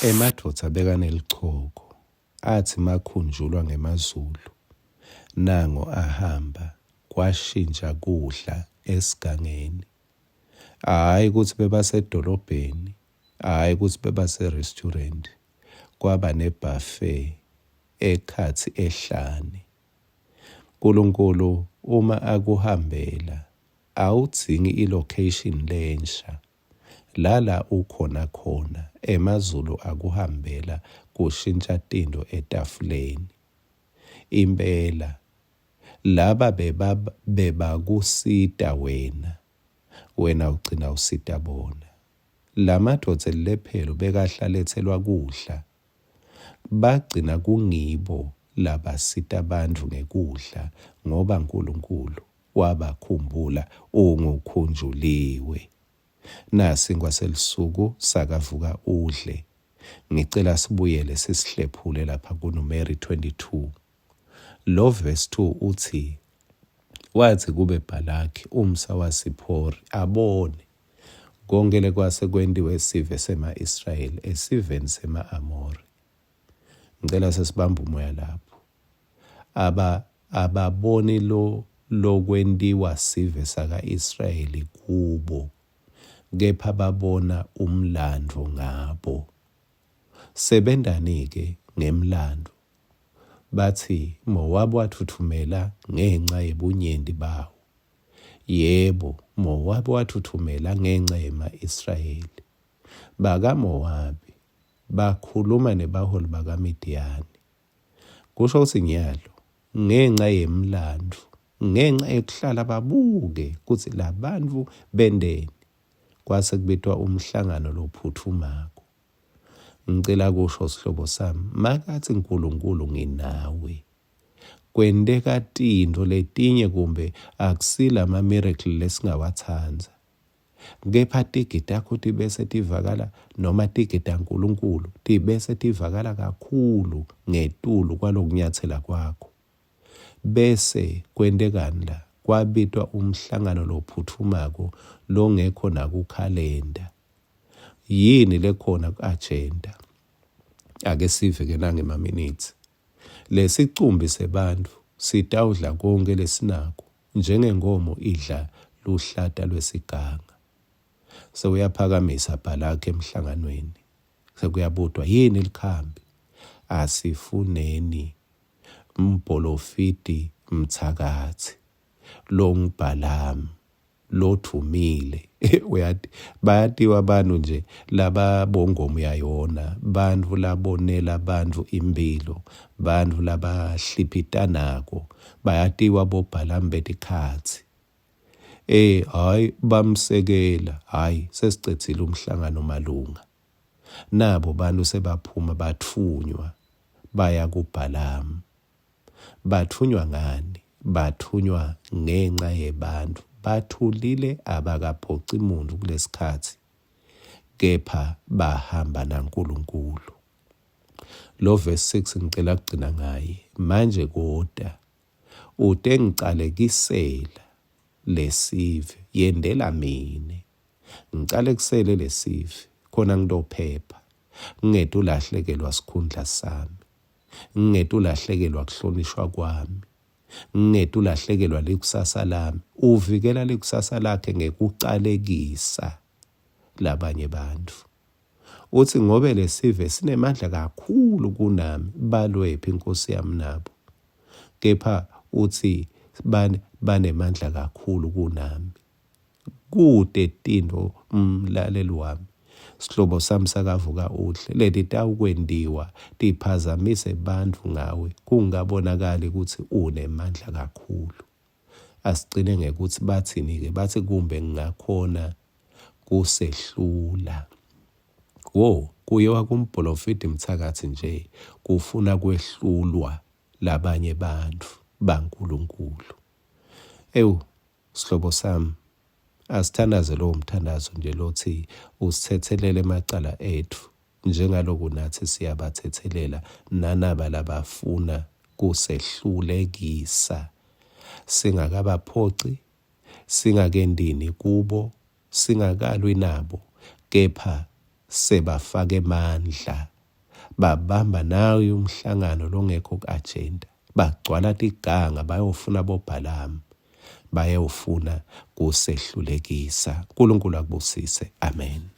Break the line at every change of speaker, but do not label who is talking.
Emadvodza bekanelichoko atsi makhunjulwa ngemaZulu nango ahamba kwashintja kudla esigangeni. Hhayi kutsi bebasedolobheni, hhayi kutsi bebase-restaurant, kwaba ne-buffet ekhatsi ehlane. Nkulunkulu uma akuhambela awudzingi i-location lensha. Lala ukhona khona emazulu akuhambela kushintsha tinto etafuleni. Impela laba bebakusita wena, wena ugcina usita bona. Lamadvodza elilephelo bekahla kudla. Bagcina kungibo labasita bantfu ngekudla ngoba Nkulunkulu wabakhumbula ungukhunjuliwe. Nasinkwa selusuku sakavuka udle. Ngicela sibuyele sisihlephule lapha kuNumeri 22. Lo verse 2 uthi wathi kube Bhalaki umsa waSiphori abone konke lekwase kwentiwe sive sema-Israyeli esiveni sema-Amori. Ngicela sesibambe umoya lapho. Aba ababoni lo lokwentiwa sive saka-Israyeli kubo, kepha babona umlandvo ngabo. Sebentani-ke ngemlandvo? Batsi, Mowabi watfutfumela ngenca yebunyenti bawo. Yebo, Mowabi watfutfumela ngenca yema-Israyeli. BakaMowabi bakhuluma nebaholi bakaMidiyani. Kusho kutsi nyalo ngenca yemlandvo, ngenca yekuhlala babuke kutsi labantfu benteni, kwase kubitwa umhlangano lophutfumako. Ngicela kusho sihlobo sami, makathi Nkulunkulu nginawe. Kwenteka tintfo letinye kumbe akusila miracle lesingawatsandza. Kepha tigi takho tibese tivakala noma tigi taNkulunkulu tibese tivakala kakhulu ngetulu kwalokunyatsela kwakho. Bese kwentekani la? Kwabitwa umhlangano lophutfumako longekho nakukhalenda. Yini lekhona ku-agenda? Ake sive ke nangemaminithi. Lesicumbi sebantfu sitawudla konkhe lesinako njengenkhomo idla luhlata lwesiganga. Sewuyaphakamisa Bhalaki emhlanganweni. Sekuyabutwa yini likhambi? Asifuneni mbholofidi mthakathi longuBhalamu lodvumile uyati bayatiwa abantu nje lababongoma uyayona bantfu labonela bantfu imphilo bantfu labahliphitanako bayatiwa boBhalamu betikhatsi. Eh hayi bamsekela hayi sesicedzile umhlangano malunga nabo bantu sebaphuma batfunywa baya kuBhalamu. Batfunywa ngani? Batfunywa ngenca yebantfu. Bathulile abakaphoci muntfu kulesikhatsi, kepha bahamba naNkulunkulu. Lo verse 6 ngicela kugcina ngaye. Manje koda utengicalekisela lesive, yendela mine. Ngicalekisele lesive khona ngitophepha, ngingetulahlekelwa sikhundla sami. Ngingetulahlekelwa kuhlonishwa kwami. Ngingetulahlekelwa likusasa lami. Uvikela likusasa lakhe ngekucalekisa labanye bantfu. Utsi ngobe lesive sinemandla kakhulu kunami, balwephi inkosi yami nabo? Kepha utsi banemandla kakhulu kunami. Kute tintfo mlaleli wami sihlobo sami sakavuka udle letitawukwentiwa tiphazamise bantfu ngawe kungabonakali kutsi unemandla kakhulu. Asigcine ngekutsi bathini-ke bathi kumbe ngingakhona kusehlula. Wo kuyiwa kumbholofidi mthakathi nje kufuna kwehlulwa labanye bantfu baNkulunkulu. Ewu sihlobo sami asithandaze lowo mthandazo nje lothi usithethelele emacala etfu njengaloku nathi siyabathethelela nanaba labafuna kusehlulekisa singakabaphoci singakendini kubo singakalwi nabo kepha. sebafaka emandla babamba naye umhlangano longekho ku-agenda bagcwala tiganga bayofuna boBhalamu bayewufuna kusehlulekisa. uNkulunkulu akubusise. Amen.